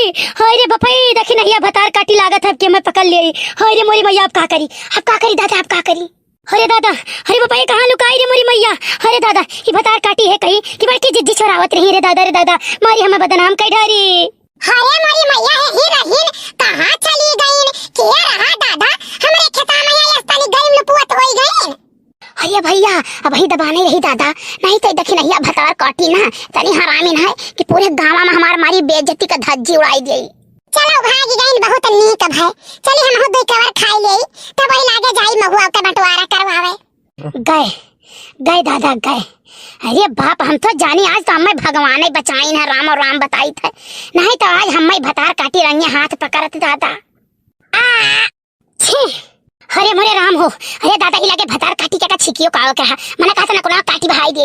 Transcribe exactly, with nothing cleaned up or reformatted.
हाय रे बपई, देखी नहीं, भतार काटी लागत है कि मैं पकड़ ले। हाय रे मोरी मैया, अब का करी, अब का करी दादा, अब का करी? अरे दादा, अरे बपई, कहाँ लुकाई रे मोरी मैया? अरे दादा, ई भतार काटी है कहीं कि बड़की जिज्जी छोरावत रही रे दादा, रे दादा, मारी हमें बदनाम कई डारी। अरे मोरी मैया, हे ही रहीन, कहाँ चली गईन? के रहा दादा? हमरे खेता में आई, तनी गई लुपुअत होई गईन। अरे भैया, अबही दबाने रही दादा, नहीं तो देखी नहीं, भतार काटी ना, तनी हरामी ना है कि पूरे गाँव में हमार मारी बेइज्जती का धज्जी उड़ाई देई। चलो, भाग गईन, बहुत नीक भय। चली, हमहू दुई कवर खाई लेई, तब वही लागे जाई महुआ के बंटवारा करवावे। गए, गए दादा, गए। अरे बाप, हम तो जानी आज तो हमें भगवान ही बचाइन है, राम और राम बताइत है, नहीं तो आज हमें भतार काटी रंगे हाथ पकड़त दादा। आ, छी। अरे मोरे राम हो, अरे दादा, ही लागे भतार काटी के का छिकियो काव के हा, मने कहा था ना कोनो काटी बहाई दे।